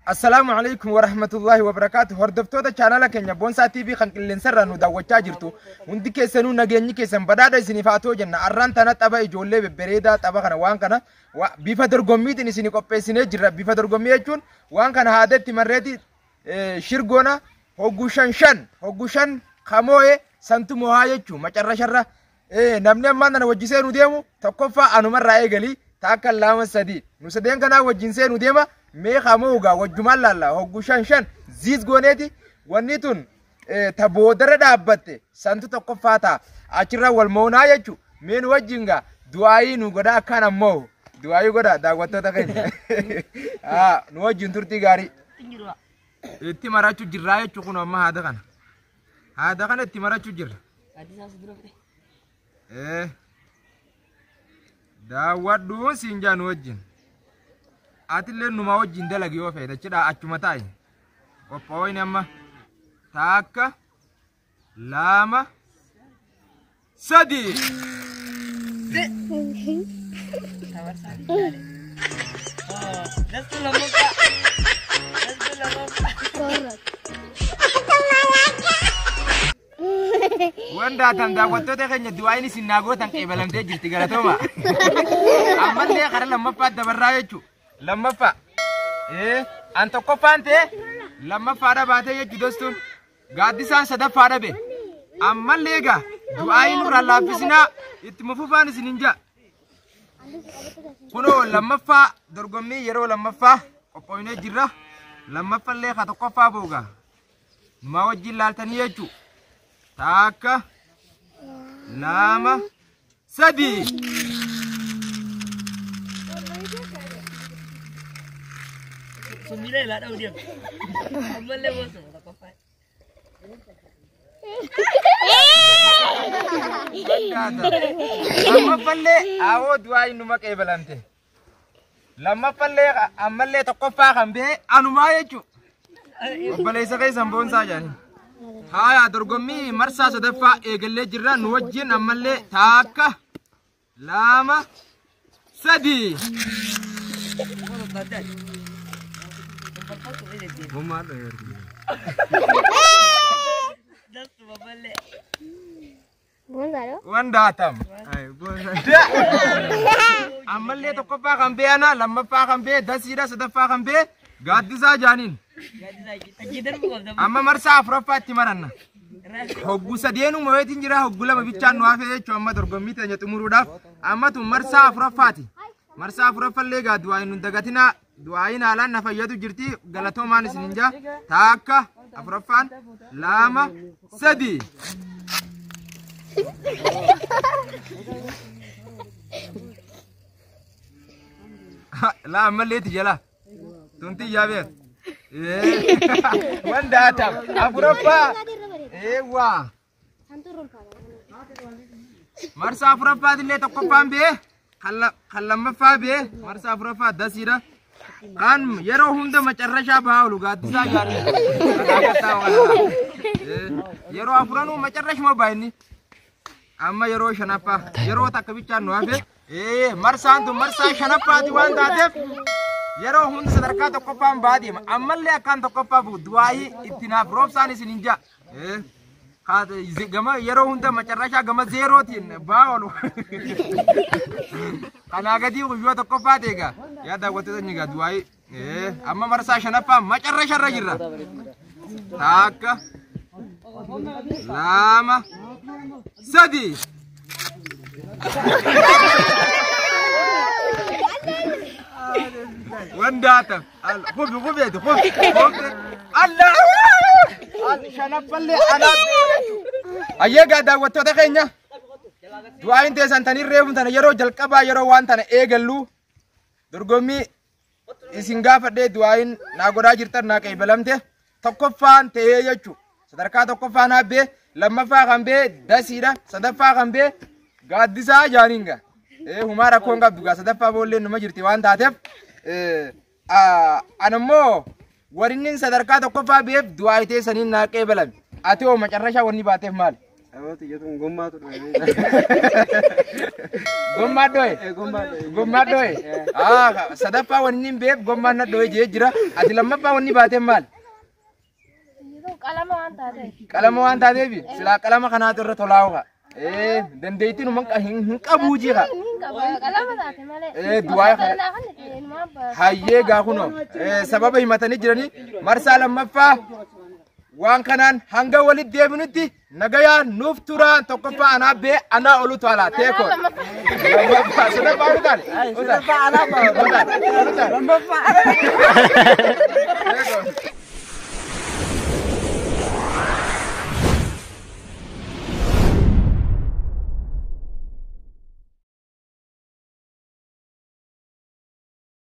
Assalaamu alaikum warahmatullahi wabarakaatu. Hordoftoota chaanala keenya Boonsaa TV kan qilleensarraa nu daawwachaa jirtu hundi keessanuu nageenyi keessan badhaadha isiniif haa ta'u jenna. Arraan tana tapha ijoollee bebbereedaa tapha kana waan kana bifa dorgommiitiin isinii qopheessinee jirra. Bifa dorgommii jechuun waan kana haadatti marreeti shirgoona hoggu shan shan hoggu shan kamoo'e santu mo'aa jechuun macarrasharra. Namni ammaan tana wajji seenuu deemu tokkoffaa anumarraa eegalii takka lama sadii nu sadeen kanaa wajjin seenuu deema. Mee kamoogaa wajjumaan laalla hoggu shan shan ziis gooneeti wanni tun ta boodarra dhaabbatte santu tokkoffaa ta'a achirra wal moonaa jechuun mee nu wajjin gaa du'aayii nu godha akkaan ammoo du'aayii godha daawwattoota keenya nu wajjin turtii gaarii itti marachuu jirraa jechuun kun amma haada kana itti marachuu jirra. Daawwadhuun siin jaa nu wajjin. Atillee numaa wajjin dalagi yoo feete achidha achuma taa'i. Qophaa'oon amma takka lama sadi. Wanda tan daawwattoota keenya du'aayin isin naa gootan qeebalamtee jirti galatooma. Ammallee karaa lammaffaa dabarraa jechuudha. Lammaffaa. An tokkoffaan ta'e lammaffaadha baatee jechuu dostuun gaaddisaan sadaffaadha dhabe. Ammallee egaa du'aayin nurraa laaffisinaa itti mufufaan isin hin ja'a. Kunoo lammaffaa dorgommii yeroo lammaffaa qophoofnee jirra. Lammaffallee ka tokkoffaa booga. Numaa wajjin laaltanii jechuu. Takka lama sadi. Sumila ilaa dha'u deema. Ammallee boosuma tokkoffaa. Lammaffallee awoo du'aa numa qeebalamte. Lammaffallee ammallee tokkoffaa kan ba'e anumaa jechuudha. Obboleessa keessan boonsaa jedhanii. Haaya dorgommii marsaa sadaffaa eegallee jirra nu wajjin ammallee takka lama sadi. Wandaatam. Ammallee tokkoffaa kan ba'e ana lammaffaa kan ba'e dasiidha sadaffaa kan ba'e gaaddisaa jaaniin. Amma marsaa afuraffaa itti maranna. Hoggu sadeenuu mo'eetiin jira hoggu lama bichaan nu hafe jechuun amma dorgommii teenya xumuruudhaaf amma tun marsaa afuraffaati. Marsaa afuraffallee gaa du'aayin nun dagatinaa du'aayin haalaan na fayyadu jirti galatoomaan isin hin jaa takka afuraffaan lama sadi. Laa ammallee itti jala tunti ijaa Wandaatam afuraffaa eewwaa. Marsaa afuraffaatillee tokkoffaan ba'e kan lammaffaa ba'e marsaa afuraffaa dasiidha. Kan yeroo hunda macarrashaa bahaa oolu gaaddisaa gaarii. Yeroo afuranuu macarrashuma baay'inni. Amma yeroo shanaffaa yeroo takka bichaan nu hafe marsaan tun marsaa shanaffaati waan taateef yeroo hunda sadarkaa tokkoffaan bahaa deema. Ammallee akkaan tokkoffaa bu'u du'aayii itti naaf roobsaan isin hin ja'a. Gama yeroo hunda macarrashaa gama zeerootiin bahaa oolu. Kanaa gadii guyyoo tokkoffaa ta'e egaa yaa daawwattoota inni egaa du'aayii amma marsaa shanaffaa macarrasharra jirra. Takka lama sadi. Wandaatam. Kufi kufeeti kufi. Allah. Shanaffallee anaa. Ayyeegaa daawwattoota keenya. Du'aayin teessan tanii reefu tana yeroo jalqabaa yeroo waan tana eegallu dorgommii isin gaafadhee du'aayin naa godhaa jirtan naa qeebalamte tokkoffaan ta'ee jechuudha. Sadarkaa tokkoffaan habbee lammaffaa kan ba'e dasiidha sadaffaa kan ba'e gaaddisaa jaaniin gaa. Humaa rakkoon qabdu gaa sadaffaa boolleen numa jirti waan taateef anammoo warri sadarkaa tokkoffaa ba'eef du'aa teessaniin naa qeebalame. Ati hoo macarrashaa wanni baateef maali? Abooti jettuun gommaatu dho'e. Gommaa dho'e. Gommaa dho'e. Gommaa dho'e. Ah, sadaffaa wanni hin beef gommaan na dho'e jee jira. Ati lammaffaa wanni baateen maal? Qalama waan taateef. Qalama waan taateef silaa qalama kanaatu irra tolaa'u ka. Dandeettiin hin qabuu jira. Hin qaba qalama taate malee. Du'aa Osoo naa kan ta'e inumaa baasa. Hayyee gaa kunoo sababa himatanii jiranii marsaa lammaffaa waan kanaan hanga walitti deebinutti nagayaan nuuf turaa. Tokkoffaa anaa bee anaa olu tola teekoo. Lammaffaa sadaffaa olu taale. Sadaffaa anaa ba'a. Olu taale. Lammaffaa. Teekoo.